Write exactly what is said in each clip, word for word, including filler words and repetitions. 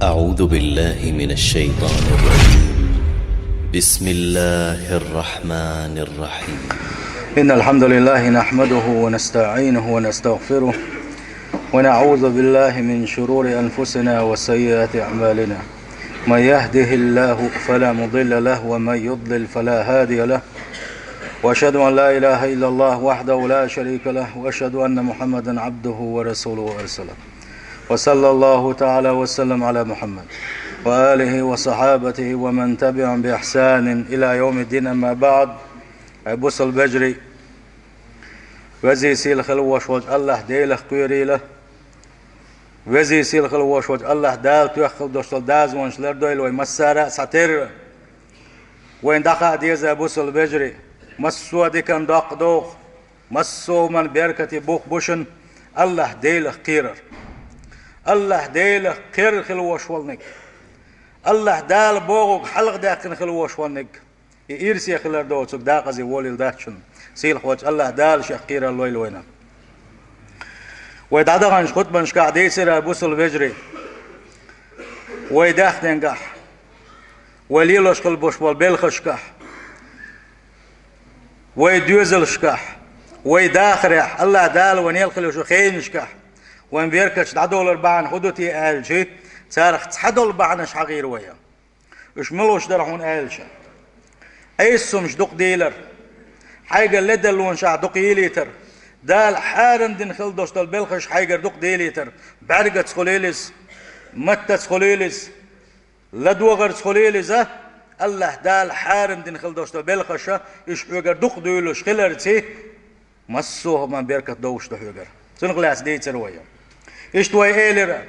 أعوذ بالله من الشيطان الرجيم. بسم الله الرحمن الرحيم. إن الحمد لله نحمده ونستعينه ونستغفره، ونعوذ بالله من شرور أنفسنا وسيئات أعمالنا. من يهده الله فلا مضل له، ومن يضلل فلا هادي له. وأشهد أن لا إله إلا الله وحده لا شريك له، وأشهد أن محمدا عبده ورسوله أرسله. وصلى الله تعالى وسلم على محمد وآله وصحابته ومن تبعهم بإحسان إلى يوم الدين، أما بعد. Ай бусалба вежарий, везий сийлахь хила вош волчу АллахӀ Делах кхерийла. Везий сийлахь хила вош волчу АллахӀ Дала тоьхна хила долуш долу дозанаш лардойла вай массара а цхьатерра. Вайна дӀахаа деза, бусалба вежарий, массо а диканна доккха догӀу, массо а хӀуманна беркате бух бу шуна АллахӀ Делах кхерар. АллахӀ Делах кхерар хила вош волниг, АллахӀ Дала бохург хьалхадаьккхина хила вош волниг, и ирсе хилар доцург декъаза волийла дац шуна. Сийлахь волчу АллахӀ Дала Шех кхерар лойла вайна. Вай дӀадаханчу хутбанашкахь дийцира, бусалба вежарий, вай даьхненгахь, вай лелош хила болуш болу белхашкахь, вай доьзалшкахь, вай дахарехь, АллахӀ Дала вайна елла хила йолчу хенашкахь вайн беркаташ дӀадолар бахьана хӀун ду те аьлча, царах цхьадолу бахьанаш хьахийра вай. Уьш муьлш дара хьуна аьлча, Ӏеса хӀумнаш дукха дийлар, хьайгара ледарлонаш ахь дукха йийлийтар, Дала хьарам дина хила долуш долу белхаш хьайгара дукха дийлийтар, бӀаьргаца хуьлийла иза, маттаца хуьлийла иза, ладогӀарца хуьлийла иза, АллахӀ Дала хьарам дина хила долуш долу белхаша, уьш хьоьгара дукха дуьйлуш хиларций, массо а хӀуманна беркат довш ду хьоьгара. Цунах лаьцна дийцира вай. Иштта вай элира,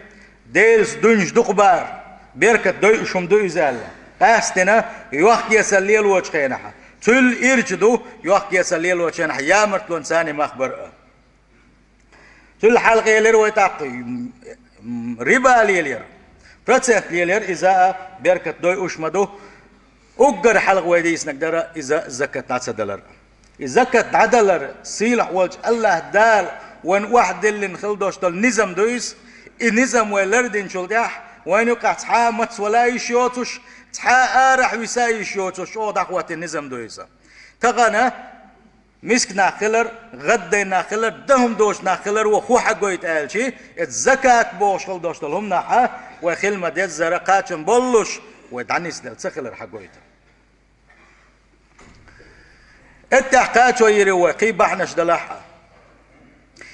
Делаца дуьнаш дукха бара, беркат дойуш хӀума ду иза аьлла. Къаьсттина йохкесал лелочу хенахь, цул ирча ду йохкесал лелочу хенахь ямартлонца царна мах бар а. Цул хьалха элира вай тӀаккха, м, м, риба лелаяр, процент лелаяр, иза а беркат дойуш ма ду. Уггар хьалха вай дийцинарг дара иза закат дӀа ца далар. И закат дӀадалар сийлахь волчу АллахӀ Дала вайна охьадиллина хила долуш долу низам ду иза. И низам вай лардинчул тӀаьхьа вайна юкъахь цхьа а мацвала йиш йоцуш, цхьа а арахь виса йиш йоцуш, чӀогӀа дӀахӀоттина низам ду иза. Тахана миска нах хилар, гӀаддайн нах хилар, дан хӀума доцу нах хилар вай хӀун хьагойту аьлчи, иза закат бохуш хила долуш долу хӀуманахьа вай хила ма-деззара кхачам боллуш, вай дӀанисделла ца хилар хьагойту. Эттехь кхачо йийр ю вай, кхин бахьанаш далахь а.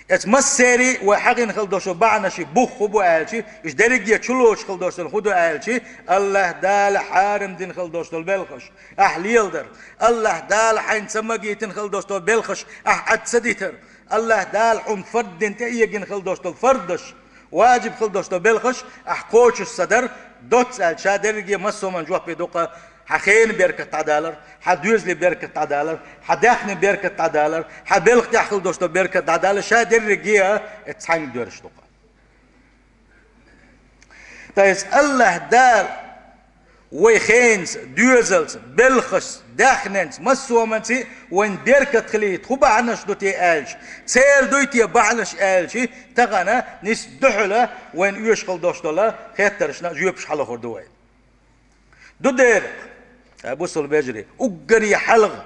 Эца массерий вай хьахийна хила долуш бахьанаший бух хӀун бу аьлчи, уьш дерриге а чулоцуш хила долуш долу хӀун ду аьлчи, АллахӀ Дала хьарам дина хила долуш долу белхаш ахь леладар, АллахӀ Дала хьайна ца магийтина хила долуш долу белхаш ахь Ӏад ца дитар, АллахӀ Дала хьуна фард дина тӀеэгина хила долуш долу фардаш, важиб хила долуш долу белхаш ахь кхочуш ца дар, доцца аьлча, ша дерриге а массо а хӀуманна жоп бе ду-кх, хьан хенан беркат дӀадалар, хьан доьзалийн беркат дӀадалар, хьан даьхнийн беркат дӀадалар, хьан белхан тӀехь хила долуш долу беркат дӀадалар, ша дерриге а эца цхьаьнга доьрзуш ду-кх. Ткъа иза АллахӀ Дала вай хенаца, доьзалца, белхашца, даьхненца, массо а хӀуманца вайна беркат хилийта хӀун бахьанаш ду те аьлча, церан дуй те бахьанаш аьлчи, тахана нийса дуьхьала вайна оьшуш хила долуш долу хеттаршна жоьпаш хьалахар ду вай. Ду дера, ай бусалба вежарий, уггаре хьалха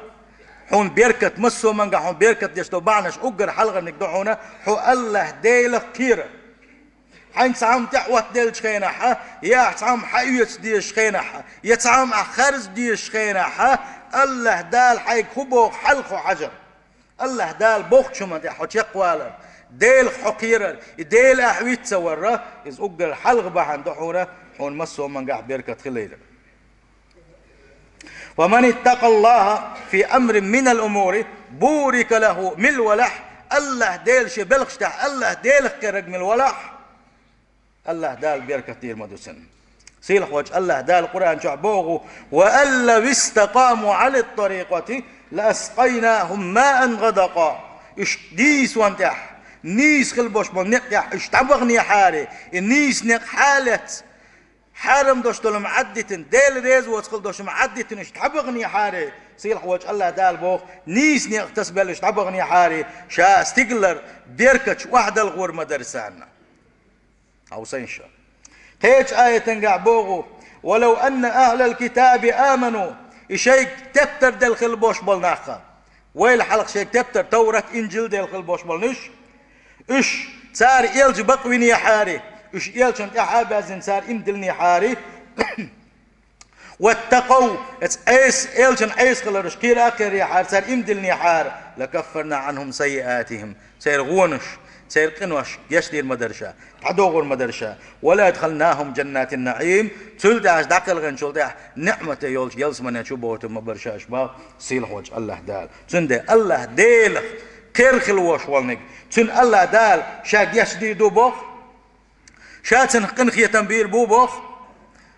хьуна беркат, массо а хӀуманга хьуна беркат деш долу бахьанаш уггар хьалхарниг ду хьуна, хьо АллахӀ Делах кхерар. Хьайна цхьа хӀума тӀеӀоттаделлачу хенахьа, я ахь цхьа хӀума хьаоьцу дезачу хенахьа, я цхьа хӀума ахь харц дезачу хенахьа, АллахӀ Дала хьайга хӀун боху хьалха хьо хьажар. АллахӀ Дала бохучу хӀуманна тӀехь хьо чекхвалар, Делах хьо кхерар, и Дела ахь виц ца варра, иза уггар хьалха бахьана ду хьуна, хьуна массо а хӀумангахь беркат хилийра. «Ва ман иттакъа Аллаха фи амрин минал умури бурика лаху», мила валахь, АллахӀ Дела шен белхаш тӀехь, АллахӀ Делах кхерарг мила валахь, АллахӀ Дала беркат дийр ма ду цунна. Сийлахь волчу АллахӀ Дала Къуръан чохь боху: «Ва аллав истакъаму Ӏалат-тарикъати ла аскъайнахум маан гӀадакъа». Уьш нийсонна тӀехь, нийса хила болуш болу некъ тӀехь уьш дӀабаханехьара, и нийса некъ хьалаэцна, хьарам долуш долу хӀума Ӏаддитина, Дела реза воцу хила долуш хӀума Ӏаддитина уьш дӀабаханехьара, сийлахь волчу АллахӀ Дала боху, нийса некъ тасабелла уьш дӀабаханехьара, ша стигалара беркаташ охьадалхор ма дара царна. Хьовсийша. Кхечу аятангахь боху: «Валав анна ахьлал китаби аману», и шайга тептар делла хила бош болу нахха. Вайл хьалха шайга тептар, Таврат, Инжил делла хила бош болу уьш. Уьш, цара элча бакъвинехьара, уьш элчан тӀаьхьа а баьззина цара иман диллинехьара. «Ваттакъав», эца Ӏеса, элчан Ӏеса хиларш кхера а кхерехьара, цара иман диллинехьара, «лакаффарна Ӏанхум саййиатихим», церан гӀонаш, церан къинош гечдийр ма дара ша, дӀадохур ма дара ша, «ва лаадхалнахум жаннатин наӀим», цул тӀаьхьа дӀакхелхинчул тӀаьхьа ниӀмате йолчу ялсамане чу бохуьйтур ма бара ша уьш боху сийлахьочу АллахӀ Дала. Цундела АллахӀ Делах кхера хила вош волниг, цуьнан АллахӀ Дала ша гечдийр ду боху. Ша цунах къинхетам бийр бу боху,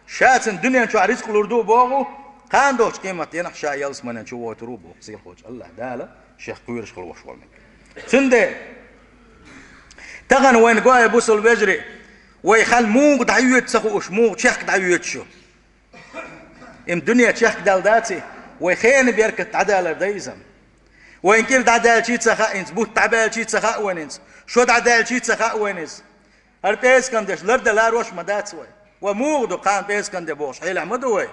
ша цунна дуьнен чохь рицкъ лур ду боху, кхана долчу къематденахь ша ялсаманен чу войтур ву боху сийлахьочу АллахӀ Дала шех кхоьруш хила вош волниг. Цундела тахана вайна гой, бусул вежарий, вай хан муха дӀайоьду ца хууш, муха чехка дӀайоьдуш ю. Им дуьне чехка даьлла дац и, вай хенан беркат дӀадалар дай иза. Вайн кӀира дӀадаьлчий ца хаьа инца, бутт дӀабаьлчий ца хаьа вайн инца, шо дӀадаьлчий ца хаьа вайн иза. ХӀара пӀераскан деш лардан ларош ма дац вай. Вай муха ду кхана пӀераскан де бохуш хьелехь ма ду вай.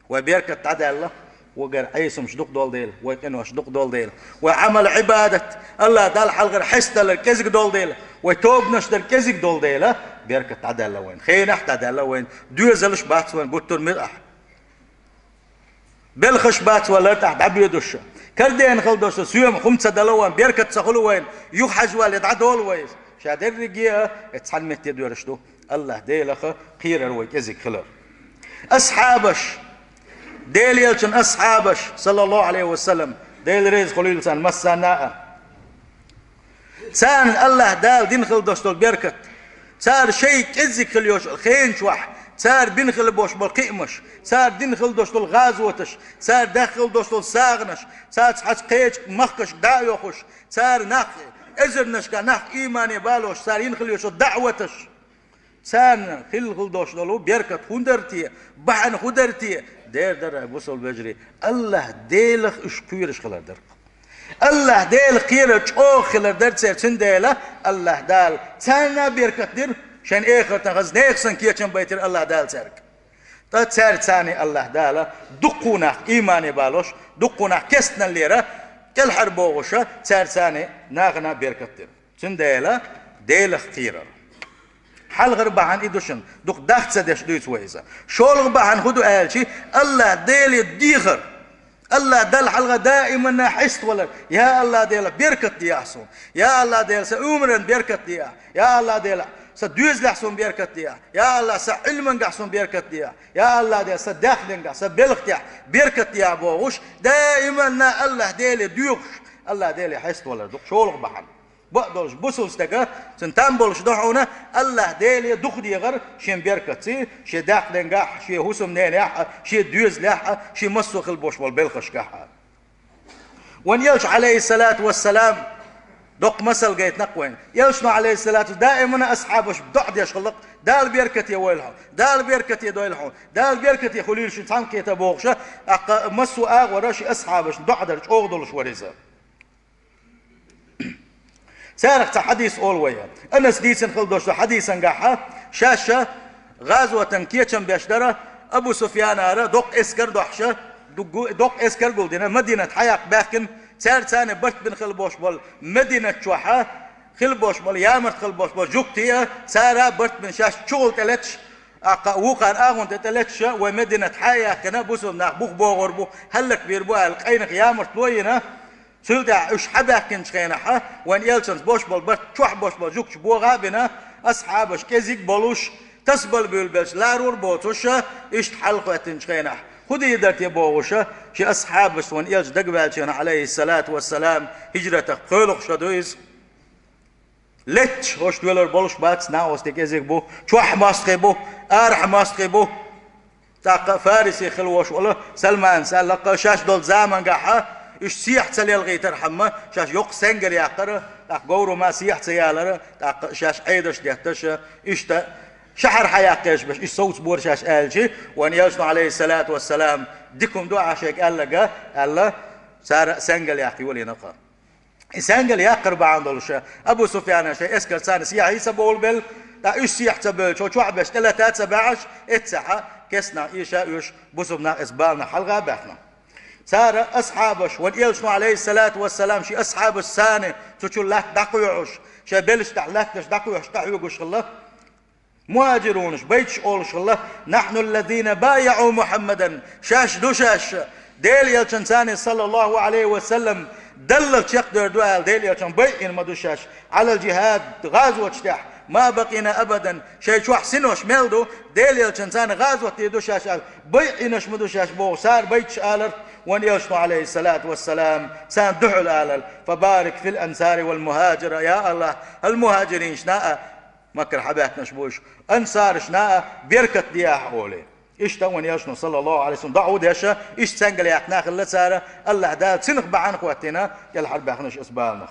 Вай беркат дӀадаьлла, вайгара Ӏесамаш дукха долу дела, вай къинош дукха долу дела, вай Ӏамал-Ӏибадат, АллахӀ Далла хьалхара хьесталар кӀезиг долу дела, вай тобанаш дар кӀезиг долу дела, беркат дӀадаьлла вайн. Хенахь дӀадаьлла вайн, доьзалш бац вайн гуттар а мила ахь. Белхаш бац вай лар тӀехь дӀабоьдуш. Кардена хала долуш соьма хӀума ца дала вайн, беркат ца хуьлу вайн, юха хьажа вале дӀадолу вай иза. Ша дерриге а эца цхьана метте доьраш ду. АллахӀ Делах кхерар вай кӀезиг хилар. Асхьабаш, Делан элчан асхьабаш, саллаллаху Ӏалайхи ва саллам, Дела реза хуьлийла царна массарна а. Царна АллахӀ Дала дина хила долуш долу беркат, цара шайн кӀеззиг хила йолуш хенан чохь, цара бина хила бош болу кхиамаш, цара дина хила долуш долу гӀазоташ, цара даьхна хила долуш долу сагӀанаш, цара цхьацца кхечу махкашка дӀа а йохуш, цара нах эзарнашка нах иймане балош, цара йина хила йолуш долу даӀваташ. Царна хила хила долуш долу беркат хӀун дара те, бахьана хӀун дара те, дера дара, бусул вежарий, АллахӀ Делах уьш кхоьруш хилар дара. АллахӀ Делах кхерар чӀогӀа хилар дара церан, цундела АллахӀ Дала царна а беркат дира, шайн эхартан хаза нехан санна кечам байтира АллахӀ Дала цаьрга. Ткъа цаьрца царна АллахӀ Дала дуккха нах иймане балош, дуккха нах кестналлера, кӀелхьара богӀуша, цаьрца царна нахана а беркат дира. Цундела Делах кхерар. Хьалхара бахьана и ду шуна, дукха даха ца деш дуьйцу вай иза. ШолгӀа бахьана хӀун ду аьлчи, АллахӀ Деле дехар. АллахӀ Далла хьалха даиманна хьеставалар. Я АллахӀ Дела, беркат де ахь суна. Я АллахӀ Дела, сан умран беркат де ахь. Я АллахӀ Дела, сан доьзалехь суна беркат де ахь. Я АллахӀ, сан Ӏилмангахь суна беркат де ахь. Я АллахӀ Дела, сан даьхненгахь, сан белхатехь беркат де ахь бохуш, даиманна АллахӀ Деле доьхуш, АллахӀ Деле хьеставалар ду шолгӀа бахьана. Бакъдолуш бусул стага, цуьнан там болуш ду хьуна, АллахӀ Деле дукха дехар шен беркатций, шен даьккхинехь, шен хӀусамненехь, шен доьзалехь, шен массо а хила бош болу белхашкахь. Вайн элча, Ӏалайхиссалату вассалам, доккха масал гайтина-кх вайн. Элчано, Ӏалайхиссалату, даимана асхьабаш доӀа деш хилла-кх, Дала беркате войла хьо, Дала беркате дойла хьо, Дала беркате хуьлийла шун цхьаьнакхета бохуша, тӀаккха массо а агӀора шен асхьабашна доӀа дар чӀогӀа долуш вара иза. Царах цхьа хьадис олу вай. Анас дийцина хила долуш долу хьадисангахьа, шаьш ша гӀазотан кечам беш дара, Абу Суфьянара доккха эскар дохьуша, дуггу-, доккха эскар гулдина, Мадинат хьаяккха баьхкина, цаьрца царна барт бина хила бош болу, Мадинат чохьа хила бош болу, ямарт хила бош болу жугтий а, цара барт бина шаьш чугӀал тӀе леташ, тӀаккха вукхара агӀон тӀе тӀе леташа, вай Мадинат хьа а яьккхина, бусулба нах бух богӀур бу, хӀаллакбийр бу аьлла, къайнах ямартло а йина, Цул тӀаьхьа уьш хьабаьхкинчу хенахьа, вайн элчанца бош болу барт чохь бош болу жугташ богӀа а бина, асхьабаш кӀезиг болуш, тасабала буьйлабелча ларур а боцуша, иштта хьалахӀоьттинчу хенахь, хӀун дийр дара те бохуша, шен асхьабашца вайн элча дагаваьллачу хенахь, Ӏалайхиссалату вассалам, хӀижратах кхоьлуш шо ду иза. Летташ хӀорш доьлар болуш бац, накъостий кӀезиг бу, чохь мостагӀий бу, арахь мостагӀий бу. ТӀаккха фарисий хила вош волу Салманас аьлла-кх, шаьш долу замангахьа, уьш сехьа ца лелхийтархьама, шаьш йоккха сенгал яккхара, тӀаккха говрама сехьа ца ялара, тӀаккха шаьш Ӏедаш детташа, иштта шахьар хьаяккхеш беш, уьш совцабора шаьш аьлчи, вайн элчано, Ӏалайхиссалату вассалам, дика хӀума ду ахьа шайга аьлларг, аьлла, цара сенгал яккха йолийна-кх. И сенгал яккхар бахьана долуша, Абу Суфьяна шайн эскарца царна сехьа ца бовлабелла, ТӀаккха уьш сехьа ца бевлча, чохь беш тӀелата ца баьӀаш, эццехьа кестнах эша уьш бусулба нах эс баланах хьалха а баьхна. Цара асхьабаш, ван элчано, алейхиссалату вассалам, ши асхьабаш царна цу чу латта дӀакхоьхьуш, шайн белаш тӀехь латташ дӀакхоьхьуш, дӀахьоьгуш хилла. Мухаджирунаш, байташ олуш хилла: «Нахьну аллазина баяу Мухаммадан», шаьш ду шаьш, Делан элчан царна, саллаллаху алейхи ва саллам, даллах чекхдер ду аьлла, Делан элчан байъина ма ду шаьш, алал джихад, гӀазоташ тӀехь, ма бакъина абадан, шайн чохь синош мел ду, Делан элчан царна гӀазот дийр ду шаьш аьлла, байъинаш ма ду шаьш боху, цара байташ алар, ван элчано, алейхиссалату вассалам, царна дуьхьал алар: «Фабарик фил ансари вал мухаджира», я Аллах, хӀал мухаджиринашна а, Маккара хьабаьхкинарш бу уьш, ансарашна а беркат дехьа олий. Иштта ван элчано, саллаллаху алейхи ва саллам, доӀа деш, иштта цаьнгал яьккхина хилла цара, Аллах Дала цунах бахьана хӀоттийна, кӀелхьарбаьхнарш аса баланах.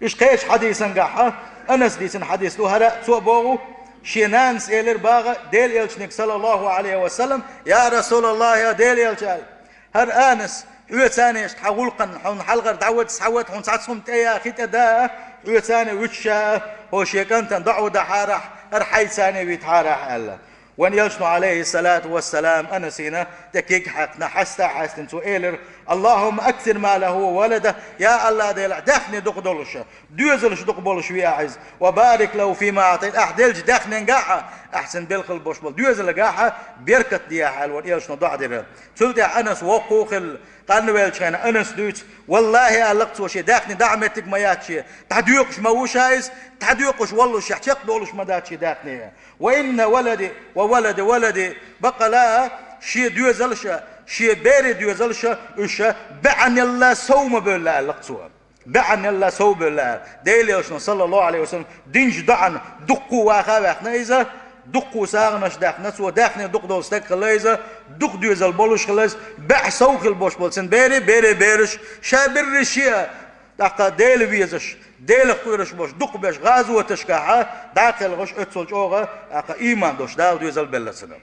Иштта кхечу хьадисангахьа, Анас дийцина хьадис ду хӀара, цо боху, шен нанас элира баха Делан элчаниг, саллаллаху алейхи ва саллам: «Я Расулаллах, я Делан элча», аьлла. ХӀара Анас, хьоьца а иштта хьан гӀуллакхана, хьуна хьалхара дӀаваьдда, схьаваьдда, хьуна цхьа цхьа хӀума тӀе яхи тӀе даа, хьоьца а вуьтуш а, хӀо шен кӀантана доӀа дахьарахь, хӀара хьайца а вийтахьарахь аьлла. Ван элчано, алейхиссалату вассалам, Анасина тӀе киг хьаькхна, хьаста а хьаьстина цо элира: «Аллахумма аксир малаху ва валадах», я Аллах Дела, даьхни дукха долуша, доьзалш дукха болуш ве ахь иза. «Ва барик лаху фима аътайт», ахь деллачу даьхненгахьа, ахь цунна белхал болуш болу доьзалагахьа беркат дехьа аьлла, ван элчано доӀа дира. Цул тӀаьхьа Анас воккхо а хилла, къанвеллачу хенахь Анас дуьйцу: «Валлахи, аьлла-кх цо, шен даьхни дахьа меттиг ма яц шен, дӀадоькъуш ма ву ша иза, дӀадоькъуш воллушехь чекхдолуш ма дац шен даьхни. Ва инна валади, ва валади валади, баккъала а, шен доьзалша, шен берийн доьзалша, уьш баьӀнелла сов ма бевлла», аьлла-кх цо. БаьӀнелла сов бевлла аьлла. Делан элчано, саллаллаху алейхи ва саллам, динчу доӀана дуккха а ваха а ваьхна иза, дуккха а сагӀанаш даьхна, цо даьхни дукха долу стаг хилла иза, дукха доьзал болуш хилла иза, баьӀ сов хила болуш болу цуьнан берийн, берийн бераш, ша берриш а, тӀаккха Дела везаш, Делах кхоьруш болуш, дукха беш гӀазоташкахьа дӀакхелхаш, оццул чӀогӀа, тӀаккха ийман долуш Дала доьзал белла цуьнан.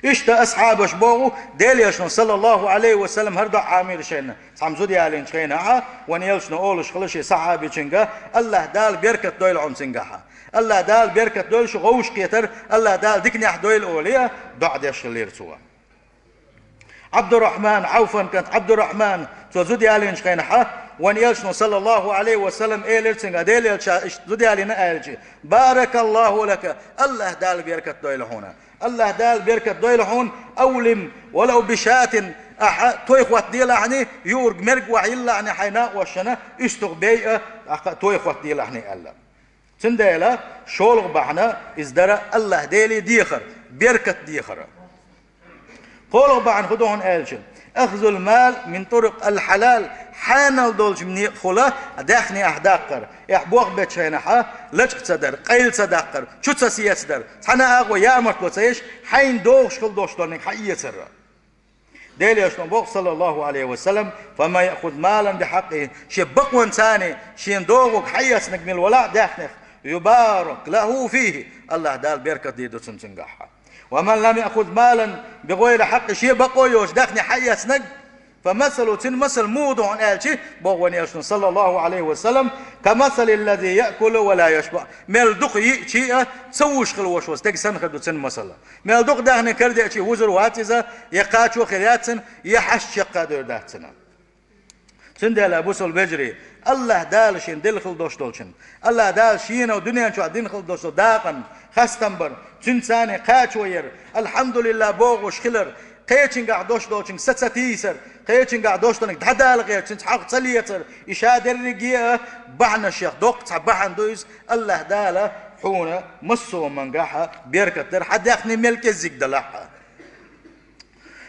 Иштта асхьабаш боху, Делан элчано, саллаллаху алейхи ва саллам, хӀара доӀа Ӏамийра шайна, цхьамма зуда ялийначу хенахьа, ван элчано олуш хилла шен сахьабичуьнга: «Аллах Дала беркат дойла хьуна цуьнгахьа. Аллах Дала беркат дойла, шу гӀовш кхетар Аллах Дала диканехь дойла», олий, доӀа деш хиллера цо. Ӏабдуррахьман, Ӏавфан кӀант Ӏабдуррахьман, цо зуда ялийначу хенахьа, ван элчано, саллаллаху алейхи ва саллам, элира цуьнга, Делан элча иштта зуда ялийна аьлча: «Баракаллаху лака, Аллах Дала беркат дойла хьуна. Аллах Дала беркат дойла хьуна, авлим валав бишатин, ахьа той хӀоттаделахьний, юург мерг охьайиллахьний хьайн накъошна, уьстагӀ бей а, ахьа той хӀоттаделахьний», аьлла. Цундела шолгӀа бахьана иза дара Аллах Деле дехар, беркат дехар. КхоалгӀа бахьана хӀун ду хьуна аьлча: «Ахзул мал мин турукъ ал-хьалал», хьанал долчу некъахула даьхни ахь даккхар, ахь бох бечу хенахьа лачкъа ца дар, къайла ца даккхар, чу ца сецадар, цхьана агӀо ямартло ца еш, хьайна догӀуш хила долуш долниг хьаэцар. Делан элчано боху, саллаллаху алейхи ва саллам: «Фаман яхуз малан бихьаккъихи», шен бакъонца шена догӀург хьаэцнарг мила валахь даьхнех, «юбарак лаху фихи», Аллах Дала беркат дийр ду цунна цуьнгахьа. «Ва ман лам яхуз малан бигӀайри хьаккъихи», шен бакъо йоцуш даьхни хьаэцнарг, «фамасалу», цуьнан масал муха ду хьуна аьлча, боху ван элчано, саллаллаху алейхи ва саллам: «Камасалиллази яъкулу ва ла яшба». Мел дукха йиъча а, ца вуш хила волуш волу стеган санна хир ду цуьнан масал. Мел дукха даьхни карадеъча а вузур вац иза, я кхачо хир яц цуьнан, я хьашташ чекхдер дац цуьнан. Цундела, бусалба вежарий, Аллах Дала шена делла хила долуш долчун, Аллах Дала шена дуьнен чохь дина хила долуш долу дакъана хастам бар, цуьнца кхачо яр, алхьамдулиллах бохуш хилар, кхечуьнгахь долуш долчуьнга са ца тийсар, кхечуьнгахь долуш долчуьнга дӀадала гӀерта, цуьнца хьагӀ ца лецар, и ша дерриге а бахьанашех доккха цхьа бахьана ду иза, Аллах Дала хьуна массо а хӀумангахь беркат дар, хьан даьхни мел кӀеззиг далахь а.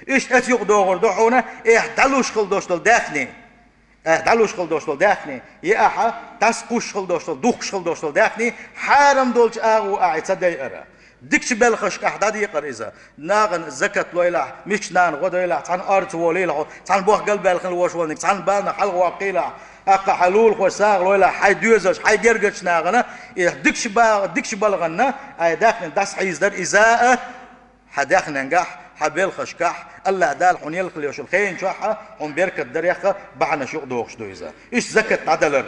Иштта оцу юкъа догӀур ду хьуна, эхь дӀалуш хила долуш долу даьхни. Эхь дӀалуш хила долуш долу даьхни. Я ахьа дӀасакхуьйсуш хила долуш долу, духкуш хила долуш долу даьхни, хьарам долчу агӀо ахьа ца дайара. Дикачу белхашка ахьа дӀадекъара иза. Нахана закат лойла ахь, мискачу нахана гӀо дойла ахь, цхьана орца волийла хьо, цхьана бохкал баьлла хила вош волниг, цхьана балнах хьалхавоккхийла ахь, аккха хьайн лулахошка сагӀа лойла ахь, хьайн доьзалш, хьайн гергарчу нахана, и дикачу ба-, дикачу балханна, ахьа даьхни дӀасахьийзадар иза а, хьан даьхненгахь, хьан белхашкахь, Аллах Дала хьуна елхале йолу хенан чохь а, хьуна беркат дарехха бахьанаш юкъа дохуш ду иза. Иштта закат дӀадалар.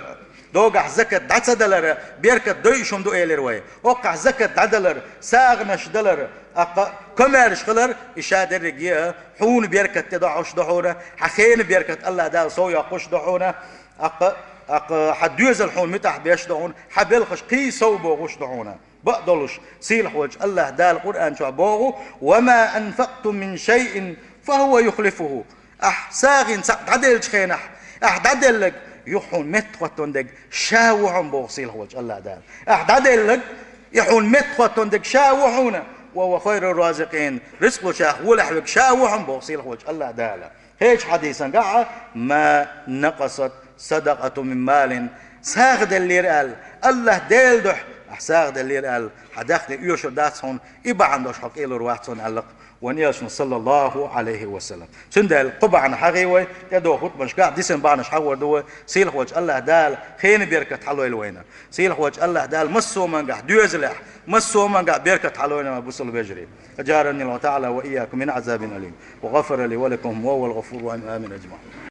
Догахь закат дӀа ца далар беркат дойуш хӀума ду, элира вай. ХӀокхахь закат дӀадалар, сагӀанаш далар, аккха комаьрша хилар, и ша дерриге а хьуна беркат тӀедоӀуш ду хьуна, хьан хенан беркат АллахӀ Дала сов йоккхуш ду хьуна, аккха, аккха хьан доьзал хьуна муьтӀахь беш ду хьуна, хьан белхаш кхий сов богӀуш ду хьуна. Бакъдолуш, сийлахь волчу АллахӀ Дала Къуръан чохь боху: «Ва ма анфактум мин шайин, фа хӀува юхлифуху». Ахь сагӀина цхьаъ дӀаделлачу хенахь, ахь дӀаделларг юха хьуна меттахӀоттун дерг ша ву хьуна боху сийлахь волчу АллахӀ Дала. Ахь дӀаделларг, и хьуна меттахӀоттун дерг ша ву хьуна, ва хува хайру разикъин, рицкъ лучех волехь верг ша ву хьуна боху сийлахь волчу АллахӀ Дала. Кхечу хьадисан гахь а: «Ма накъасат садакъату мин малин». СагӀа деллера аьлла, АллахӀ Делан дуьхьа ахь сагӀа деллера аьлла, хьан даьхни оьшур дац хьуна, и бахьана долуш хьо кӀелур вац хьуна аьлла вайн элчано, саллаллаху Ӏалайхи ва саллам. Цундела кху бахьана хьахий вай, тӀедогӀу хутбанашкахь дисина бахьанаш хьахор ду вай, сийлахь волчу АллахӀ Дала хенан беркат хьалойла вайна. Сийлахь волчу АллахӀ Дала массо а мангахь доьзалехь, массо а мангахь беркат хьалойла вайн, бусалба вежарий. أجارني الله تعالى وإياكم من عذاب أليم، وغفر لي ولكم، وهو الغفور الرحيم. آمين أجمعين.